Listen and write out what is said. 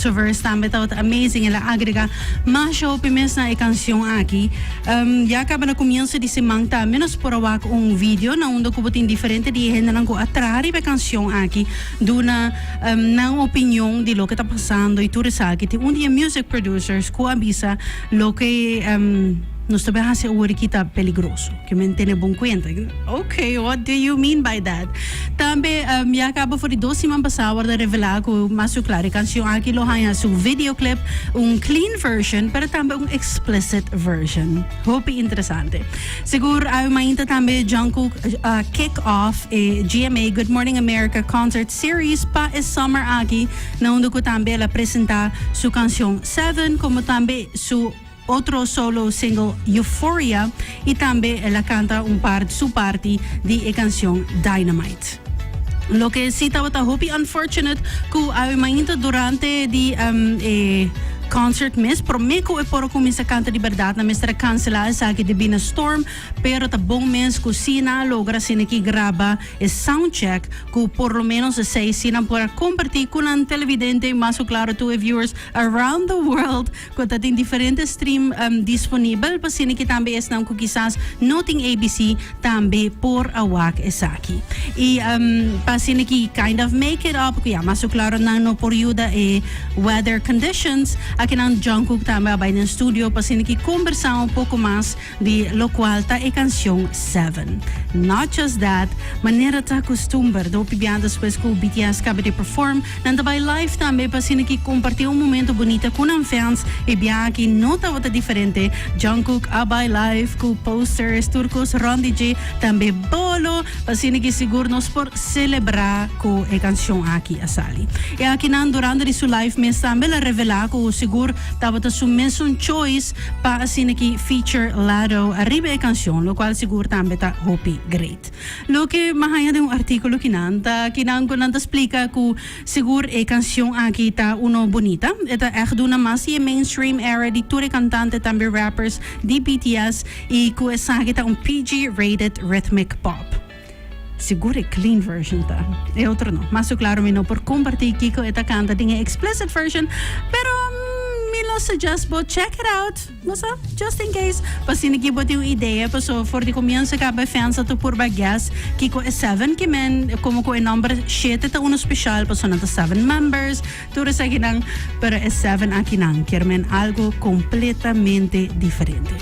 Su verse tambe tabata amazing, el a agrega masha hopi mes na e cancion aki. Ya caba na comienso di siman tambe nos por a wak un video na unda cu bo tin diferente di e hendenan cu a traha riba e cancion aki duna nan opinion di loke ta pasando y tur esaki. Tin un di e music producers cu a bisa loke nos ta bay haci awor aki ta peligroso. Ke men tene bon cuenta. Ok, what do you mean by that? Tambe ya caba for di 2 siman pasa a wordo revela cu mas cu claro e cancion aki lo haya su videoclip, un clean version, pero tambe un explicit version. Hopi interesante. Sigur awe mainta tambe Jungkook kick off e GMA Good Morning America Concert Series pa e summer aki, na unda cu tambe el a presenta su cancion Seven, como tambe su otro solo single Euphoria, y tambe el a canta un part, su parti di e cancion Dynamite. Loke si tabata hopi unfortunate cu awe mainta durante di e concert mes, prome cu e por a cuminsa canta di berdad, nan mester a cancela esaki debi na storm, pero ta bon mes cu si nan a logra asina ki graba e soundcheck, cu por lo menos esey si nan por a comparti cu nan televidente, mas cu claro tur e viewers around the world cu ta tin diferente stream disponibel, pa asina ki tambe esnan cu kisas no tin ABC tambe por a wak esaki. Y pa asina ki kind of make it up, cu ya mas cu claro nan no por yuda e weather conditions, aki nan Jungkook tambe a bay den studio pa asina ki conversa un poco mas di locual ta e cancion Seven. Not just that, manera ta custumber, hopi biaha despues cu BTS caba di perform, nan ta bay live tambe pa asina ki comparti un momento bunita cu nan fans, y biaha aki no tabata diferente. Jungkook a bay live cu posters, tur cos rond di dje, tambe bolo, pa asina ki sigur nos por celebra cu e cancion aki a sali. Y aki nan durante di su live mes tambe el a revela cu sigur tabata su mesun choice pa asina ki feature Latto ariba e cancion, locual sigur tambe ta hopi great. Loke m'a haya den un articulo kinan cu nan ta splica cu sigur e cancion aki ta uno bunita. E ta echt duna mas e mainstream era di tur e cantante, tambe rappers di BTS, y cu esaki ta un PG-rated rhythmic pop. Sigur e clean version ta. E otro no. Mas claro mi no por comparti kico e ta canta den e explicit version, pero mi lo suggest bo check it out. No sa, just in case. Pa asina ki bo tin un idea, paso for di comienso caba fans ta purba guess kico e Seven ke men, como cu e number 7 ta uno special, paso nan ta seven members, tur esakinan, pero e Seven aki nan, kier men algo completamente diferente.